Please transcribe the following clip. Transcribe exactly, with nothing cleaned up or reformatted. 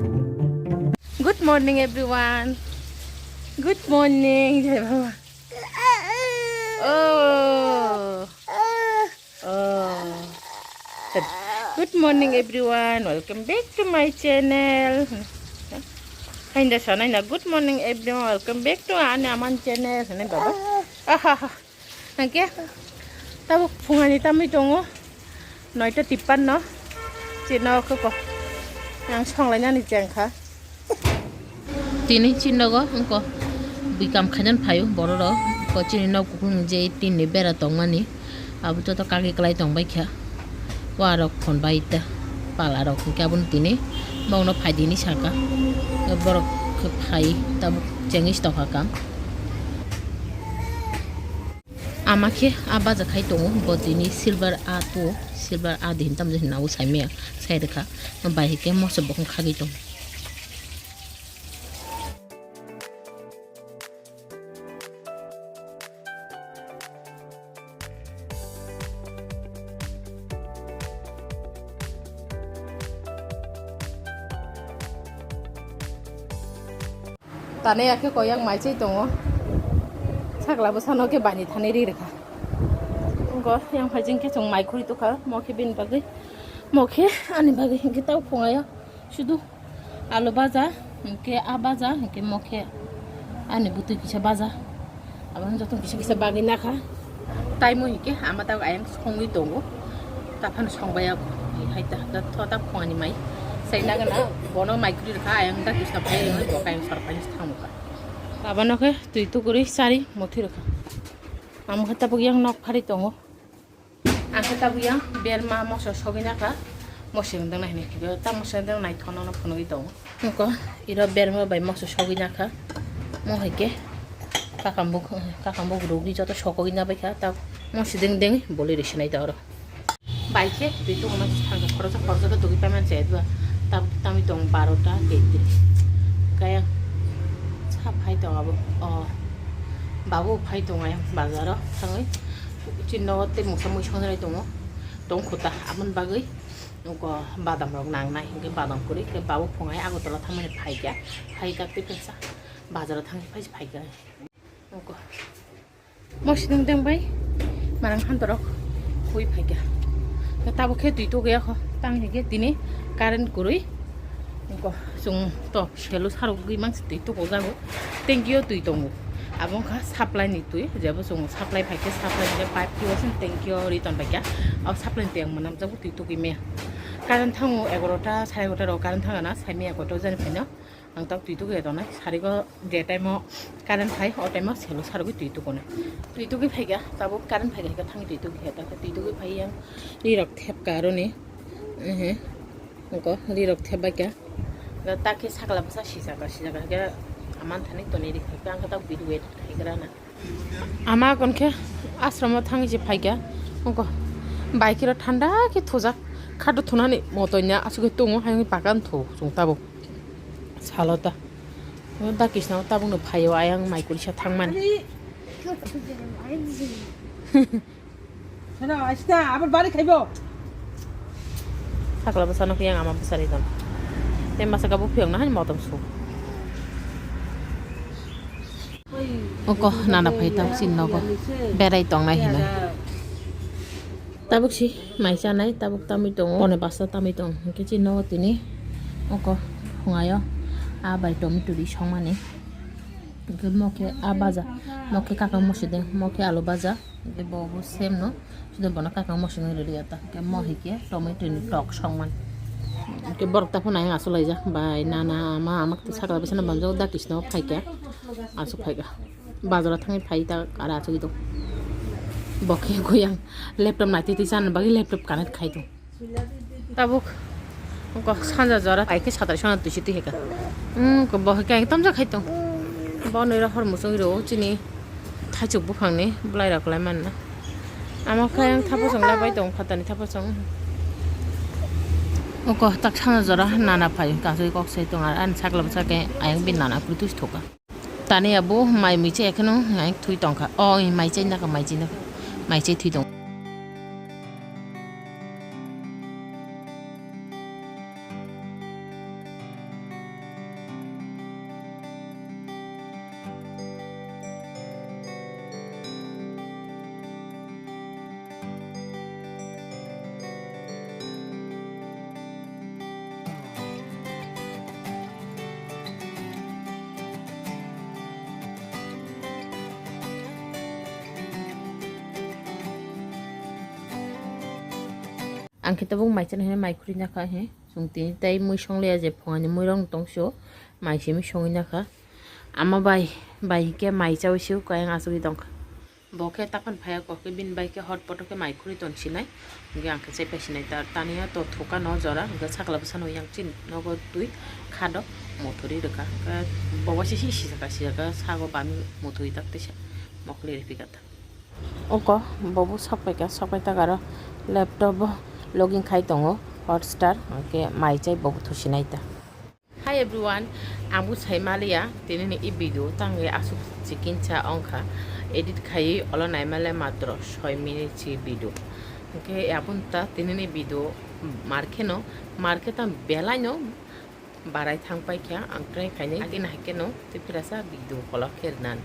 Good morning, everyone. Good morning, jai baba. Oh. Oh. Good morning, everyone. Welcome back to my channel. Hainda sanai na, good morning, everyone. Welcome back to ani aman channel. Sanai baba. Aha. Hingke tabuk phungani tamwi tongo, noita tippanno. Chino koko ang songlainani chengkha. Tini chinogo wngko bwikam khainan phaio bororok, ko chini nok kuphung je tinni bera tongmani, abo joto kagwi kwlai tongbaikha. Warok khon bai ta palarok hingke abono tini bongno phaidini saka, borok khe phai tabuk chengis tongkha kang. Ama khe a baja khai tongo, bo tini silver a to, silver a din tamjani hinna o saimaya sai rwkha, bai khe moso bokong khagwi tongo. Tane ya khe koi yang mai chai tongo. Sakla bwsano khe bani thani ri rwkha. Wngkha yang phai jing khe chwng mai khuri tukha. Mo khe bini bagwi, mo khe ani bagwi hwnkhe tau phungayo. Sudu alu baja, hwnkhe a baja, hwnkhe mo khe ani bwtwi kisa baja. Aboni joto kisa kisa bagwi nakha. Taimo hwnkhe ama tabuk ayang songwi tongo. Taphano songbai abo. Hai ta, da tho ta phungani mai. Sai nagana bono mai kwrwi rwkha, ayang da kisa phai rwkha, bo kayang sor phai thango kha. Abano khe twi tukurwi sari mothi rwkha. Amo khe tabuk yang nok phari tongo. Ang khe tabuk yang berma moso sogwi nakha. Moseng dang nai hinwi. Ta moseng dang nai thono no phunugwi tongo. Nokho iro berma bai moso sogwi nakha. Mo hai khe kakambuk, kakambuk rugwi joto sogwi nabaikha. Ta moso deng deng boli rwsinai ta oro. Bai khe twi tongna thangkha khoroksa khoroksa khe tugwi paiman se dua. Tab tamwi tong barota kete. Kaya sa phai tong abo. O babu phai tong ayang bazaro thangwi. Chini nogo tei mungsa mui songjak tongo. Tong khuta aboni bagwi. Nokho badam rok nang nai hinkhe badam kwrwi khe babuk phungai Agartala thangmani phaikha, phaikha tei kisa bazaro thangwi phai phaikha. Nokho mosodeng deng bai manang hantorok hui phaikha. Tabuk khe twi tugwi yakho tang hinkhe tini current kwrwi. Nokho chwng to selo sarogwi mangsi twi tukujago. Tanki o twi tongo. Abo wngkha supply ni twi, jebo chwng supply phaikhe supply ni pipe twi o chwng tanki o ri tonbaikha. O supply ni twi ang mwnamjago twi tugwi maya. Current thango egarota, sare egarota rok current thangana, saimaya egarota jani phaino. Ang tabuk twi tugwi tongnai, sarigo je time o current phai, o time o selo sarogwi twi tukunai. Twi tugwi phaikha, tabuk current phaikha, thangwi twi tugwi khe, tabuk twi tugwi phai yang ri rok thepkha aroni. Ehe. Nokho ri rok thepbaikha. Da ta khe sakla bwsa sijak, sijak khe aman thani tonwi rikha. Ang khe ta video edit khai gra na. Ama kon khe ashram o thangwi se phaikha. Nokho bai khe ro thanda khe thujak. Khato thunani motonya aswk khe tongo, hayung pakan thu chwng tabuk. Salo ta. Da kisna tabuk no phaio ayang mai kulisa thangmani. Sana, aista, abar bari khaibo. Sakla bwsano khe yang ama bwsari don. Te masa kabo phiyok na hani motom su. Oko nana phai tabuk si nogo berai tongnai hinwi. Tabuk si mai chanai, tabuk tamwi tongo. Pone basta tamwi tong. Hwnkhe si nogo tini oko phungayo a bai tomato ri songmani. Hwnkhe mo khe a baja, mo khe kakang mosideng, mo khe alu baja. Hwnkhe bo bo same no, sudo bono kakang mosong rwdi ata. Hwnkhe mo hai khe tomato ni tok songmani. Hwnkhe borok ta phano ayang aswk laijak bai nana ama ama khe sakla bwsano banjak da kisno phaikha aswk phaikha. Bazar o thangwi phai ta ara aswk tong. Bo khe kuyang laptop naitwi twi chana bagwi laptop connect khai tong. Tabuk wngkha sanja jora, hai khe satai sona twi si twi hai kha. Wngkha bo hai khe tamjak hai tong. Bo nwi rw hor muchung rw chini thaichuk buphang ni bwlai rok lai man na. Ama khe ang thapo chwng lai bai tong phatani thapo chwng. Wngkha tak sanja jora nana phai kasui kok sai tong ar ani sakla bwsa khe ayang bini nana kwrwi twi si thok kha. Tani abo mai muicha ekheno hai thui tongkha. O, mai chai naka, mai chai naka, mai chai thui tong. Ang khe tabuk mai chana hinwi mai khurui nakha he. Chwng tini tai mui songliya je phungani muirok tong sio. Mai simi songwi nakha. Ama bai, bai hikhe mai chaui sio kayang achugwi tongkha. Bo khe tapan phaiya kok khe bini bai khe hot poto khe mai khurui ton sinai. Hingke ang khe chaipai sinai ta, taniya to thuka no jora, hingke sakla bwsano yang chin nogo twi khado muthuri rwkha. Hingke bo waisa si sijaka, sijaka sago bami muthuri tak tisa mokli ripika ta. Oko bobo sokpaika, sokpai tak aro laptop o login khai tongo Hotstar, hingke mai chai bobo thusinai ta. Hi everyone, ang bo sai maliya, tini ni i video tangwi asuk chikin cha ongkha, edit khaiwi olo naimale matro soi minute si video. Hingke aboni ta tini ni video mar kheno, mar khe tang belai no barai thang paikha, ang try khainai, agini hai kheno tei phirasa video kolok khe rwnan.